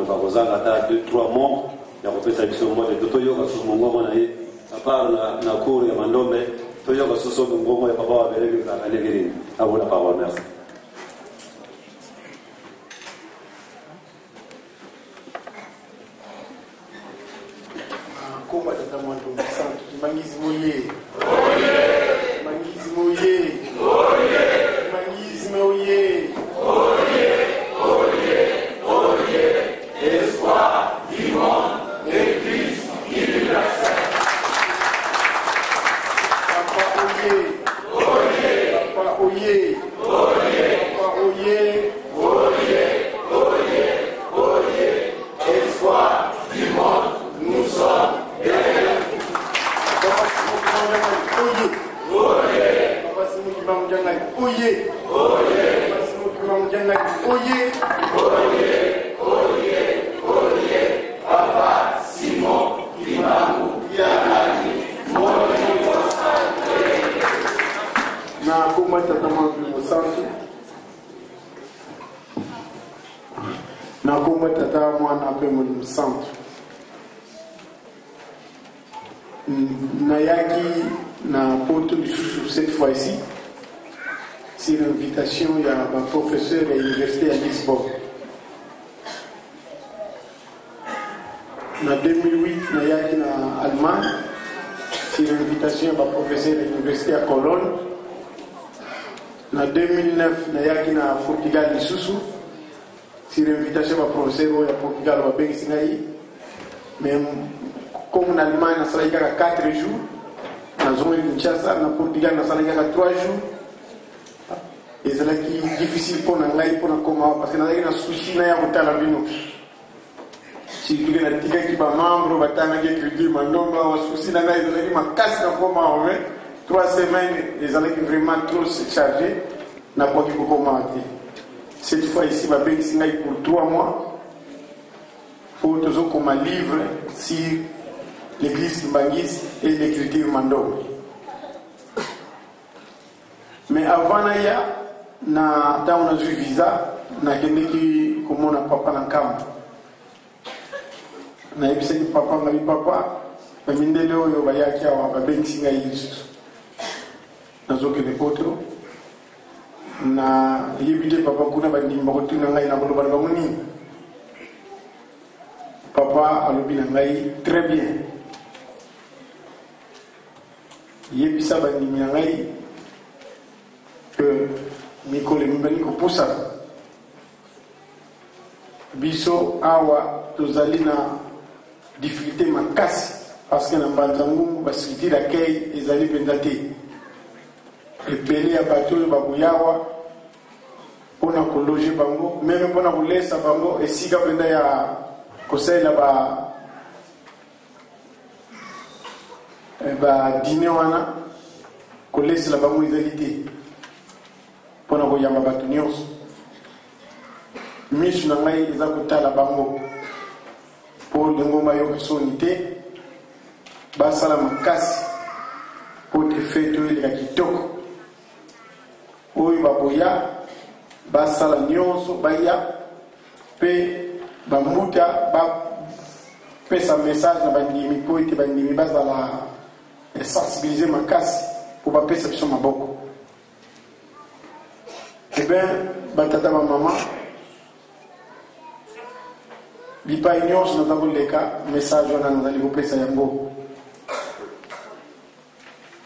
akoka kozanga ata 2 3 mots ya kopesa biso mbote to toyoka susu mongongo na ye à part na, na cours ya mandombe toyoka susu mongongo ya papa wa beleki ezalaka ndenge nini. À vous la parole, merci. Komba tata mwanto mosantu Kimbangizi moye Kimbangizi moye Kimbangizi moye. Papa oye. Papa oye. Papa oye. Papa Simon Kimbangu oye. Papa Simon Kimbangu Diangani oye. Papa Simon Kimbangu Diangani oye. Na komba tata mwanto mosantu na komba tata mwana mpe molimo santu nayaki na poto lisusu cette fois-ci sur invitation ya baprofesseur ya université ya Lisbonne. Na 2008 nayaki na Allemagne sur invitation ya baprofesseur ya université ya Cologne. Na 2009 nayaki na Portugal lisusu sur invitation ya baprofesseur oyo ya Portugal babengisi ngai, mais comme na Allemagne nasalaki kaka 4 jours, nazongi Kinshasa. Na Portugal nasalaki kaka 3 jours. Ezalaki difficile mpo na ngai mpo na koma awa parce que nazalaki na souci na ya kotala bino, surtout ke natikaki bamembre batangaki écriture mandombe awa. Souci na ngai ezalaki makasi na koma awa, mais 3 semaines ezalaki vraiment trop chargé, nakoki kokoma awa te. Cette fois ici babengisi ngai pour 3 mois po tozokoma livre sur l'église kimbanguiste et l'écriture mandombe. Mais avant naya, na ntango nazwi visa, nakendeki komona papa na nkambo. Nayebisaki papa ngai: papa, bamindele oyo bayaki awa babengisi ngai lisusu, nazokende poto, nayebi te papa kuna bandimi bakotuna ngai, nakoloba na bango nini? Papa alobi na ngai: très bien, yebisa bandimi na ngai ke mikolo emibali kopusana, biso awa tozali na difficulté makasi parce que na Mbanza Ngungu bastructure d'accueil ezali mpenza te. Ebele ya bato oyo bakoyawa, mpona kologer bango, même mpona kolesa bango, esika mpenza ya kosalela ba badîner wana, kolesela bango ezali te. Mpona koyamba bato nyonso, misu na ngai eza kotala bango mpo lingomba yoka soni te, basala makasi mpo te fête oyo eleka kitoko. Oyo baboya basala nyonso baya mpe bambuta bapesa message na bandimi mpo ete bandimi bazala sensibilisés makasi mpo bapesa biso maboko. Eh bien, batata, bamama, bipai nyonso naza koleka, message wana nazali kopesa yango.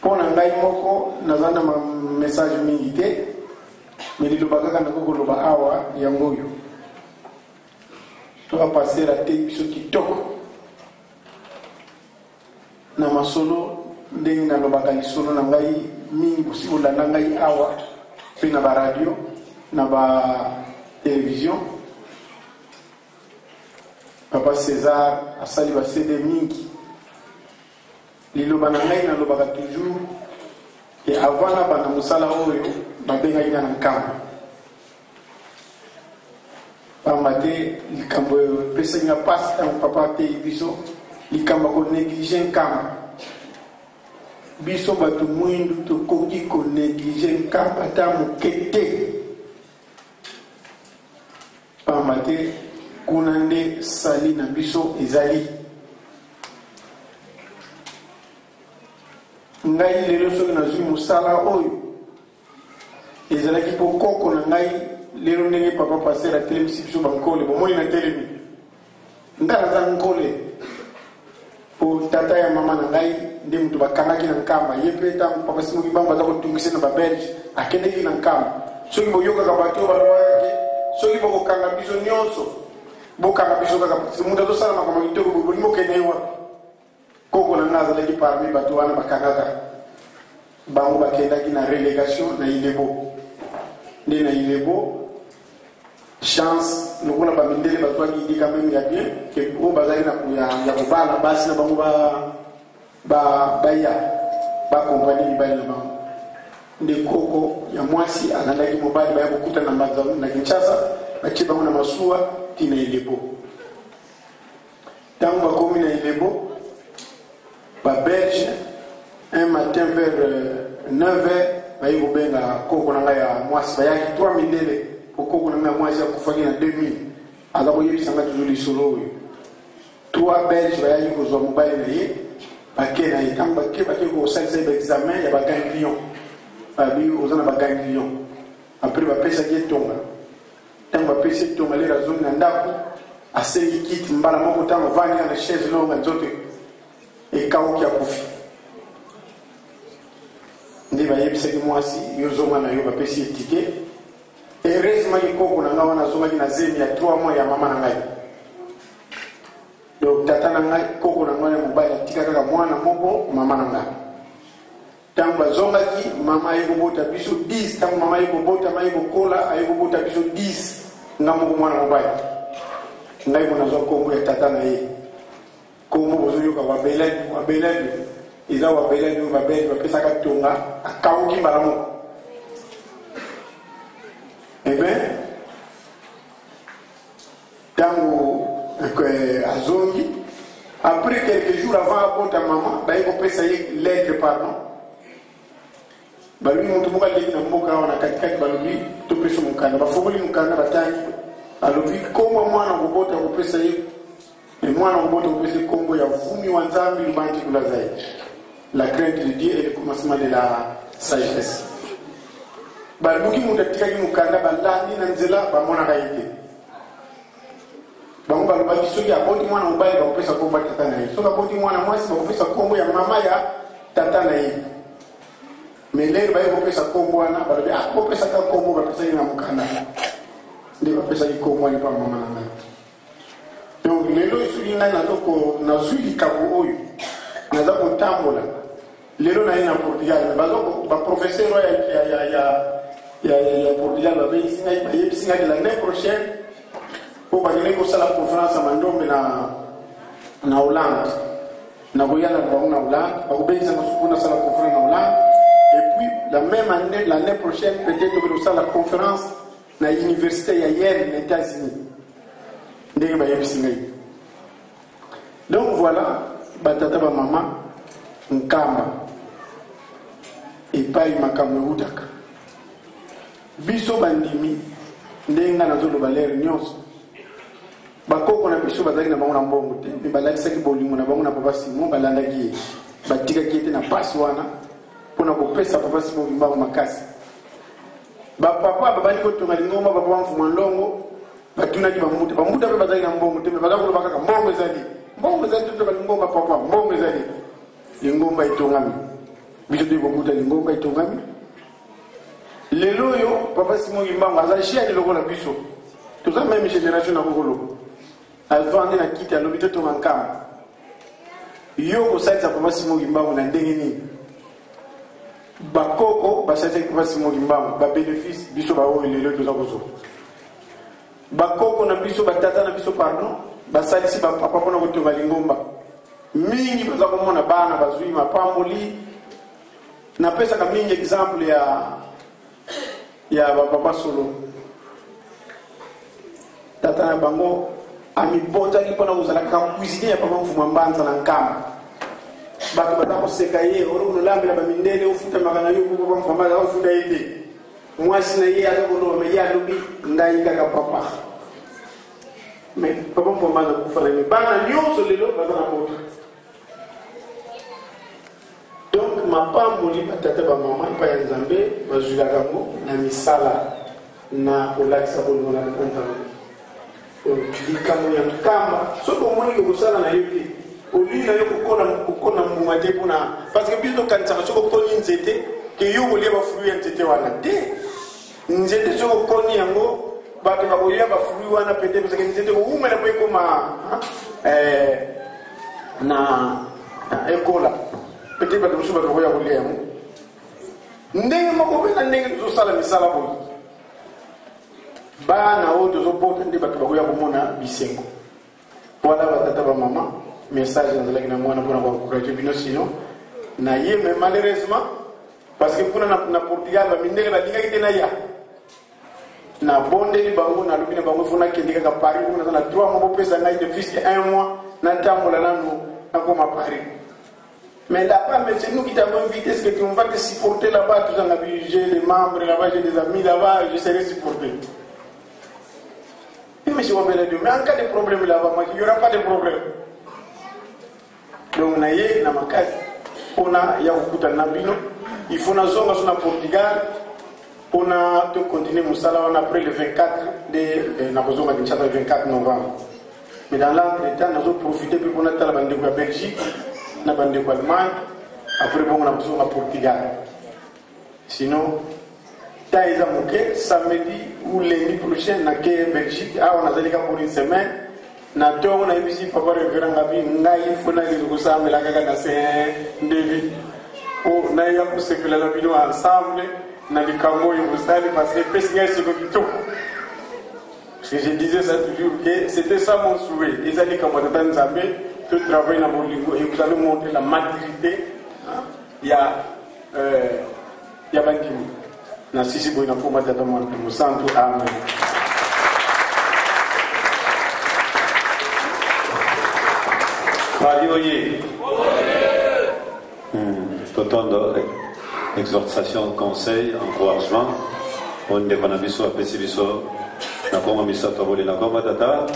Mpo na ngai moko naza na message mingi te, mais liloba kaka nakoki koloba awa yango oyo: toka pasteur ateyi biso kitoko na masolo. Ndenge nalobaka lisolo na ngai mingi, bosi kolanda ngai awa mpe na baradio, na batelevizio. Papa César asali baCD mingi. Liloba na ngai nalobaka toujours e, avant nabanda mosala oyo, babengaki nga na nkamba, pamba te likambo oyo epesaki nga mpasi ntango papa ateyi biso likambo ya konégliger nkamba. Biso bato mwindu tokoki konégliger nkamba ata moke te, pamba te Kuna nde sali na biso ezali. Ngai lelo soki nazwi mosala oyo, ezalaki mpo koko na ngai. Lelo ndenge papa pasteur atelemisi biso bankole, bomoni natelemi, ngai naza nkole mpo tata ya mama na ngai nde moto bakangaki na Nkamba. Ye mpe ntango papa Simon Kimbangu aza kotungisa na Babelge, akendeki na Nkamba. Soki boyokaka bato oyo balobaka ke soki bokokanga biso nyonso, bokanga biso kaka, moto azosala makambo kitoko, bolingi bokende ye wapi? Koko na ngai azalaki parmi bato wana bakangaka bango, bakendaki na relégation na Ilebo. Nde na Ilebo, chance lokola bamindele bazwaki idée quand même ya bien ke oyo bazalaki na ya kobala basi na bango baya bakompani mibali na bango. Nde koko ya mwasi alandaki mobali, baya kokutana na Kinshasa, batie bango na masuwa ntina Ilebo. Ntango bakomi na Ilebo, Babelge, un matin vers 9 heures, baye kobenga koko na ngai ya mwasi. Bayaki 3 mindele, po koko na ngai ya mwasi akufaki na 2000, aza koyebisa ngai toujours lisolo oyo. 3 Belge bayaki kozwa mobali na ye, bake na ye. Ntango bake kosalisa ye baexamen ya baganglion, babi oza na baganglion. Après bapesaki ye tonga. Ntango bapesi ye tonga, lere azongi na ndako, asengi kiti mbala moko. Ntango avandi na chaise longa, nzoto ekauki, akufi. Nde bayebisaki mwasi: yo zonga na yo. Bapesi ye ticket. Heureusement koko na ngai wana azongaki na zemi ya 3 mois ya mama na ngai. Donc tata na ngai, koko na ngai ya mobali, atika kaka mwana moko, mama na ngai. Ntango bazongaki, mama aye kobota biso 10. Ntango mama aye kobotama, aye kokola, aye kobota biso 10, nga moko mwana mobali. Ngai mo nazwa nkombo ya tata na ye. Nkombo bozoyoka Wabelani, Wabelani eza Wabelani oyo Babelge bapesaka tonga, akauki mbala moko. Eh bien, ntango azongi, après quelques jours avant abota mama, baye kopesa ye lettre, pardon, balobi moto moko aleki na mboka awa na katikati, balobi topesa mokanda. Bafongoli mokanda, batangi, alobi kombo mwana kobota kopesa ye, mwana kobota kopesa ye kombo ya Vumi wa Nzambi Lubanji Kulaza ye. La crainte de Dieu est le commencement de la sagesse. Baluki moto atikaki mokanda, balandi na nzela, bamonaka ye te. Bango balobaki soki aboti mwana mobali, bakopesa nkombo ya tata na ye, soki aboti mwana mwasi, bakopesa nkombo ya mama ya tata na ye. Mais lere baye kopesa nkombo wana, balobi akopesaka nkombo bapesaki na mokanda. Nde bapesaki nkombo wana epa mama na ngai. Donc lelo soki ngai nazwi likambo oyo, naza kotambola lelo na ye na Portugal, baza baprofesseur oyo ya Portugal babengisi ngai, bayebisi ngai l'année prochaine mpo bakendeki kosala conférence ya Mandombe na Hollande. Nakoya na bango na Hollande, bakobengisa nga mpo nasala conférence na Hollande. Et puis la même année, l'année prochaine peut-être, tokende kosala conférence na université ya Yale na États-Unis, ndenge bayebisi ngai. Donc voilà, batata, bamama, Nkamba epai makambo eutaka. Biso bandimi, ndenge ngai nazoloba lere nyonso, bakoko na biso bazalaki na bango na mbongo te, me balakisaki bolingo na bango na papa Simon. Balandaki ye, batikaki ye te na pasi wana mpona kopesa papa Simon Kimbangu makasi. Bapapa babandi kotonga lingomba, papa Mfuma Ndongo batunaki bambuta. Bambuta mpe bazalaki na mbongo te, me baza koloba kaka mbongo ezali, mbongo ezali, totonga lingomba papa, mbongo ezali. Lingomba etongami, biso toyi kokuta lingomba etongami. Lelo oyo papa Simon Kimbangu aza jeune lokola biso, toza même génération na kokoloba. Avandi na kiti, alobi totonga Nkamba. Yo kosalisa papa Simon Kimbangu na ndenge nini? Bakoko basalisaki papa Simon Kimbangu, babénéfice biso baoyo lelo toza kozwa. Bakoko na biso, batata na biso, pardon, basalisi bapapa mpona kotonga lingomba. Mingi baza komona bana bazwi mapamboli. Napesaka mingi exemple ya bapapa solo. Tata na bango amibotaki mpona kozala kaka cuisinier ya papa Mfuma Mbanza na Nkamba. Bato baza koseka ye: ololambela bamindele, ofutamaka na yo. Papa Mfuma Mbanza ofuta ye te. Mwasi na ye aza koloba, me ye alobi: ngai kaka papa. Mais papa Mfwamba aza kufa na ye, bana nyonso lelo baza na poto. Donc mapamboli batata bamama epai ya Nzambe bazwilaka yango na misala na kolakisa bolingo na tata Nzambe. Likambo ya nkamba soki omoni ke kosala na yo te olingi na yo kokona kokona mbuma te mpona parce que biso tokanisaka soki okoni nzete ke yo kolia bafruit ya nzete wana te. Nzete soki okoni yango bato bakolia bafruit wana pete parce que nzete kowumela mpo ekoma eh, na ekola pete bato mosusu bato bakoya kolia yango ndenge moko mpe na ndenge tozosala misala boye bana oyo tozobota nde bato bakoya komona bisengo. Voilà batata ba mama, message nazalaki na mwana mpona koencourage bino sinon na ye mais malheureusement parce que kuna na, na Portugal bamindele balingaki te naya nabondeli bango nalobi na bango fo nakende kaka Paris mpo naza na 3 mois bopesa ngai ne fils un mois natambola nanu nakoma Paris. Mais là-bas, mais c'est nous qui t'avons invité, est-ce que tu vas te supporter là-bas? Tout ça, j'ai des membres là-bas, j'ai des amis là-bas, je serai supporté. Oui, monsieur Wabela, mais en cas de problème là-bas, il n'y aura pas de problème. Donc, na ye, na makasi, pona ya kokuta na bino, il faut na zonga so na Portugal, pona to continuer mosala wana après le 24 de eh, na kozonga Kinshasa le 24 novembre. Mais dans l'entretemps, nazo profiter pe pona tala bandeko ya Belgique, na bandeko Allemagne, après bongo na kozonga Portugal. Sinon, temps eza moke, samedi ou lundi prochain nake Belgique, awa nazali kaka pour une semaine. Na ntongo nayebisi papa révérend ngabi ngai fo nakende kosambela kaka na Saint David po naya kosepela na bino ensemble na likambo oyo bosali parce que epesi ngai soko kitoko. Parce que je disais ça toujours que c'était ça mon souhait. Ezali likambo ya tata Nzambe, to travailler na bolingo et vous allez montrer la maturité hein, ya euh, ya bandimi. Na sisi boye na koma tata mwana mosantu. Amen. Paris oye. Totondo exhortation, conseil, encouragement. Oyo ndeko na biso apesi biso na kongo misato aboli na komba tata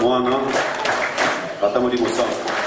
mwana ata molimo santu.